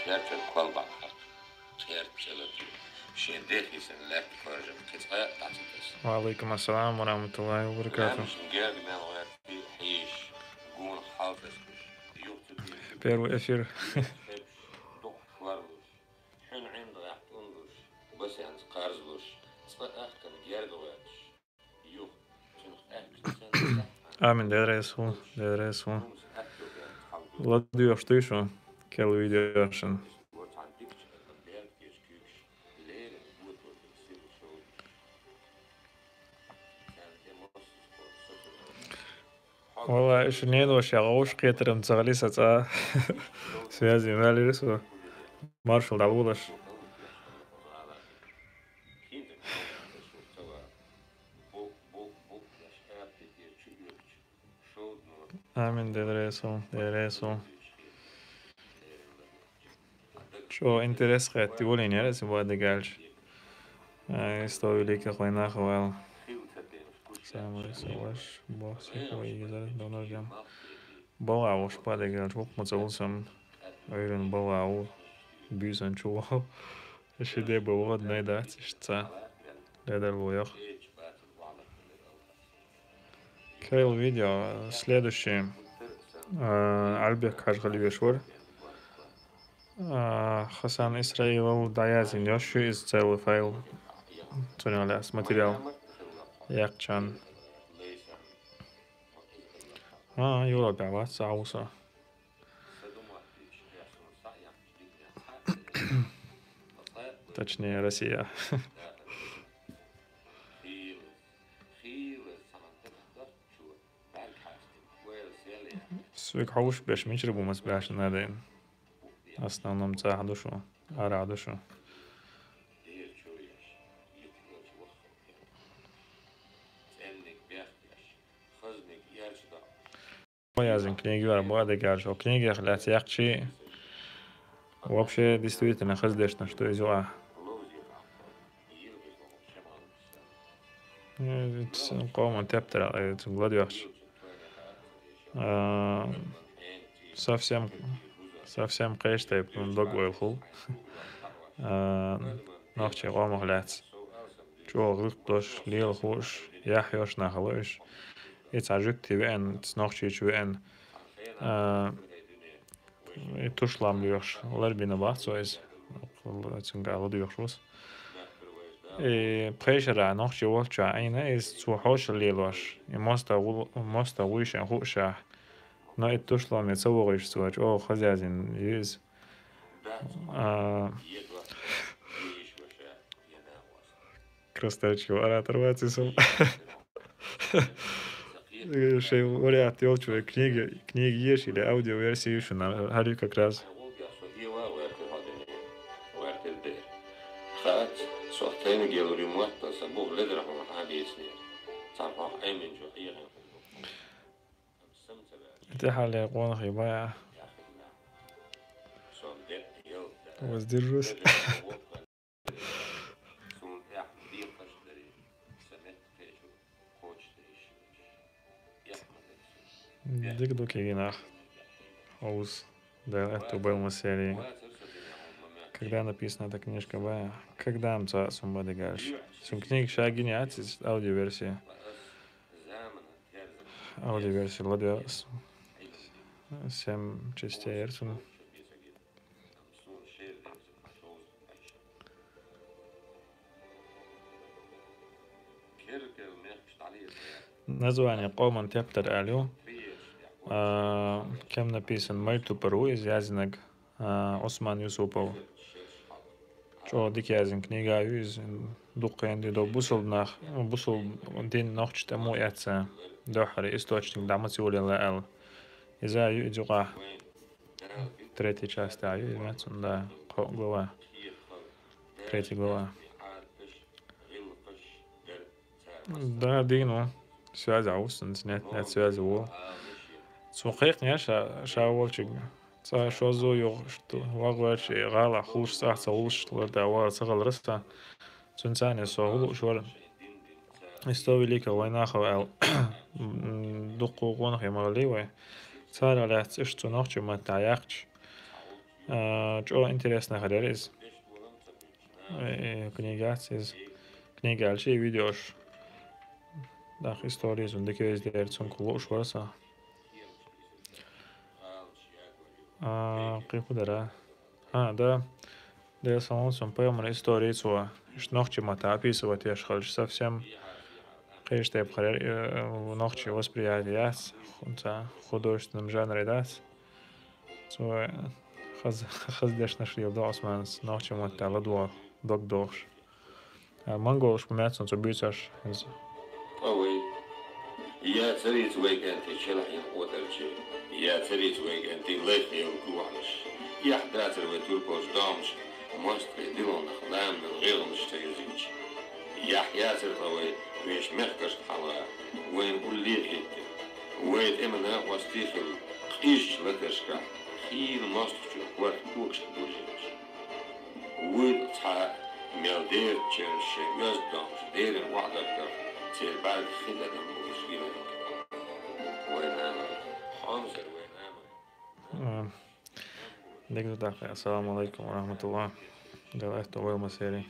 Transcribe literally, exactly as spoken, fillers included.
Берчун квал бакъхьакъ. Церт цӀелат ю. Шен дехисан лаьтта коржам кицӀа дӀацӀатас. Ва алейкум ассалам ва рахматуллахи ва баракатух. Лаьмашин герга мел гӀерти хьийш, гун хьалтас куш. Юхцу дин. Первый эфир. Хепш, духь хварлуш. Хьун гӀинд гӀахтунлуш. Басянц карзлуш. Цкъа ахкан герга ватуш. Амин, Дела раьза хилва, Дела раьза хилва. ЛадугӀуш дуй шу, кхел видеошин. Валла, иштта неношка гӀовш кхетарам ца хилий сан цӀа. Связи ваьлира со. Маршал дӀаволаш. Амин, Дела раьза хилва, Дела раьза хилва. ЧӀоагӀа интерес хетта йолийна яра сан бадигалча. Ай, сто великих войнах вал. Самый саваш, бог всех войн, давно ждём. Богъа ваш бадигалча, вукх ма ца вул сам. Ойран богъа ву, буьйсан чу ву. Ши де богъа най дац, иштта ца. Ледар лу ях. Кхел видео, следующий, а, Альбек хьажа хила веш вар. А, Хасан Исраилов дӀаязйина йош ю иза целый файл. Цунах лаьцна материал. Яьккхачарна. А, Европе вац, а ву со. Точнее, Россия. Соьга хьовш беш мичара бу маца баьшна надо. Основном цӀахь ду шу, арахь ду шу. Язйина книга яр бадигалча, книгех лаьцна яьккхача, вообще, действительно, хаза дешнаш ду иза юкъахь. Э, ц-, къоман тептар, э, цунга ладоьгӀча. А, совсем, совсем кхечу тайпа дог ойла хуьлу. А, нохчийн къомах лаьцна. ЧӀогӀа гӀиллакх долуш, лела хууш, яхь йолуш нах хуьлу уьш. И цхьа жуьгти веана, цхьа нохчийчу веана, а, и туш лам лоьхуш, ларбина бац цо иза. Цуьнга ладоьгӀуш ву со. И пхи шарахь нохчи волччохь Ӏийна иза, цо хьошалла лелош. И мостагӀа ву-, мостагӀа вуй шен хуушшехь. Но и туш ламе ца вогӀуш цо, чӀогӀа хаза язйина ю иза. А, красноречивый оратор вац иза. Шайн вариант йолчу вай книга, книга еш или аудиоверсия ю шуна, хӀара ю как раз. ТӀаьхьа ле къонахий баьхьа. Воздержусь. Дика ду кегий нах. Хьовса. Дела аьтту байламан серии. Когда написана эта книжка, баьхьа? Когда-м цхьаъ сум бадигалча. Цуьнан книга ша гина яц иза, аудиоверсия. Аудиоверсия ладоьгӀна. Семь частей яра цуьнан. Название «Къоман тептар» аьлла ю. А, кем написан, майтупара ву иза яздинарг, а, Ӏусман Юсупов. ЧӀогӀа дика яздина книга ю иза, дуккха хенахь до бусалба нах, бусалба дин нохчийн тӀе муха эцна, дуьххьара источник дӀа маца йолаелла аьлла. Иза ю иза юкъахь. Третья часть, а, ю, иза меца, да, кхо глава. Третья глава. Да, дийна ву. Связь а ву, сан нет, нет связи ву. Цо кхайкхина ша, ша волчуьнга. Цкъа шозза юха, что вагӀваьлча, гӀалахь хуьлуш цӀахь ца хуьлуш, лар да вала ца хиларца. Цуьнан царна со хӀун лууш вара. История Великой войны аьлла, дуккха къонахий ма хиллий вай. Царах лаьцна иштта цу нохчийн маттахь яьккхича, А, чӀо интересно хилар из. Э, книга яц из. Книга аьлча, и видеош. Дах история зун диквез дер, цунку лууш вара со. А, кхин хӀун дара? А, да. Дела салам цунна, пайхамар история цо. Иш нохчи мата описывать еш хилча совсем. Кхечу тайпа хилар, э, нохчи восприятие яц, ху-, ца, художественном жанре дац. Цо хаз-, хаза дешнаш леладо Ӏусманас, нохчи матта ладогӀа, дог дохуш. А монголаш ма меццун цо буьйцуш хӀинца. Ткъа вай. Я царица вай кӀентий челхьина къотарча, я царица вай кӀентий лайх хилла кувахьнаш. Яхь дацара вай турпалш домаш, мостагӀий дилонах ламанан гӀелгӀанаш ца юзийча. Яхь яцара ткъа вай вешан мехкашка хьалха, вайна уллий а хӀиттина. Вай тӀеман накъостий хилла, къизачу латаршкахь, хийла мостагӀчун корта когашка божийначу. Вуй цхьа мел дерачара шайн оьзда домаш, деррина охьадоттарх, церан бӀаьргах хин тӀадам болуш гина. Вай нана, хьомсара вай нана. М. Дика ду тӀаккха. Ассаламу алейкум ва рахматуллах. Дела аьтто вай массеран.